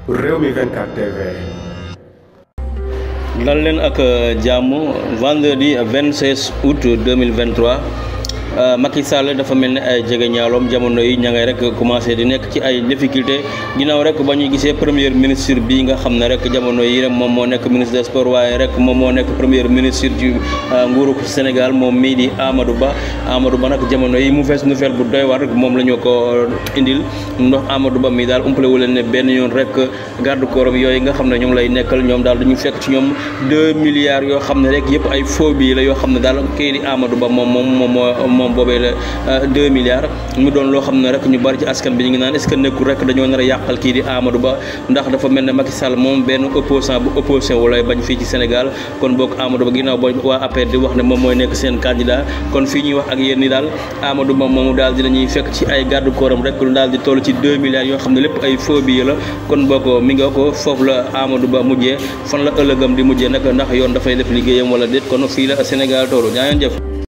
Rewmi 24 TV. dal leen ak jàmm vendredi 26 août 2023 Macky Sall dafa mel ni ay jege ñaaloom jamono yi ña ngay rek commencé di nekk ci ay difficulté ginnaaw rek ba ñu gisee premier ministre bi nga xam ne rek jamono yi rek moom moo nekk ministre des sports waaye rek moom moo nekk premier ministre ci nguuru Sénégal moom mii di Amadou Ba nag jamono yi mu fees nouvelle bu doy war rek moom la ñu ko indil ndox Amadou Ba mii daal umpale wu leen ne benn yoon rek garde corps yooyu nga xam ne ñoom lay nekkal ñoom daal dañu fekk ci ñoom 2 milliards yoo xam ne rek yëpp ay faux billets la yoo xam ne daal kii di Amadou Ba moom boobee la 2 milliards mu doon loo xam ne rek ñu bari ci askan bi ñu ngi naan est-ce que nekkul rek dañoo nar a yàqal kii di Amadou Ba ndax dafa mel ne Macky Sall moom benn opposant bu opposé wu lay bañ fii ci Sénégal kon boog Amadou Ba ginnaaw ba waa APR di wax ne moom mooy nekk seen candidat kon fii ñuy wax ak yéen ni daal Amadou Ba moomu daal dinañuy fekk ci ay garde corps am rek lu daal di toll ci 2 milliards yoo xam ne lépp ay faux billets la kon boo ko mi nga ko foofu la Amadou Ba mujjee fan la ëllëgam di mujjee nag ndax yoon dafay def liggéeyam wala déet kon fii la Sénégal toolu ñaa ngeen jëf